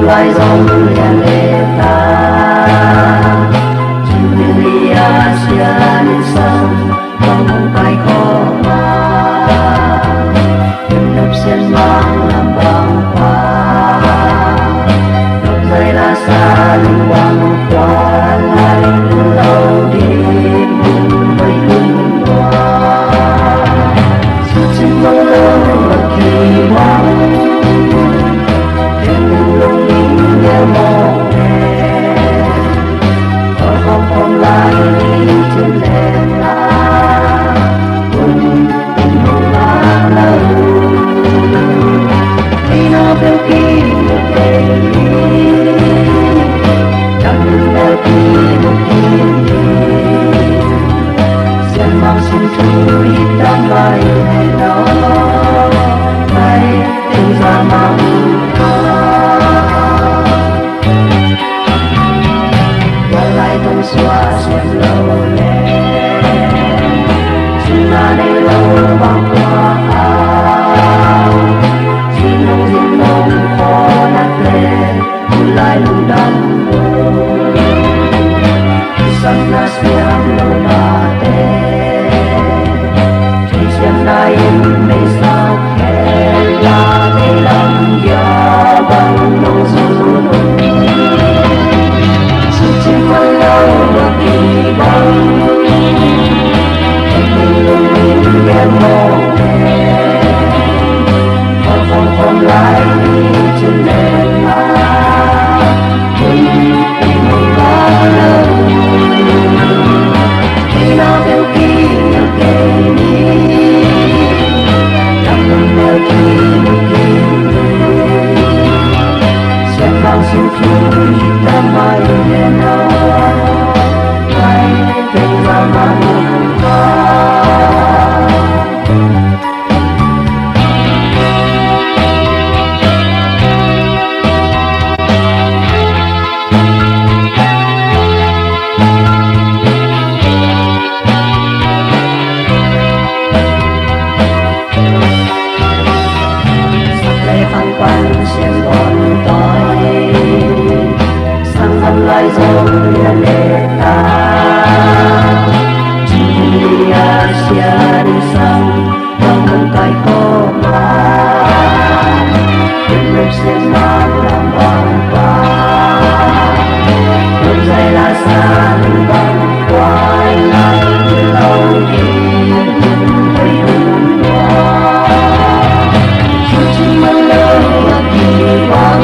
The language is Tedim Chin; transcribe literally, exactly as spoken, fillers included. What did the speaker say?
Lai zong lian le ta, cin lian sia ni sang, kong hong kai khawm a, ken nop sian bang lam bang pa, nop zai la sa ling bang kua lai lo ding, hong kai khawm a. Lai lungdam, sang na siam lo na te, siam na in mei sa khen la te lam ya bang lo su lo. Su cim ma lo lo ki bang, lo lo lo ya mo te, khom khom khom lai ni cin le la. Sak le fang kuan sian bawn tawi, sang gam lai zong lian le ta, cin lian sia ni sang, bang hong kai khawm a, ken nop sian bang lam bang pa, nop zai la sa ling bang kua lai lo ding, hong kai khawm a. Su cim ma lo lo ki bang,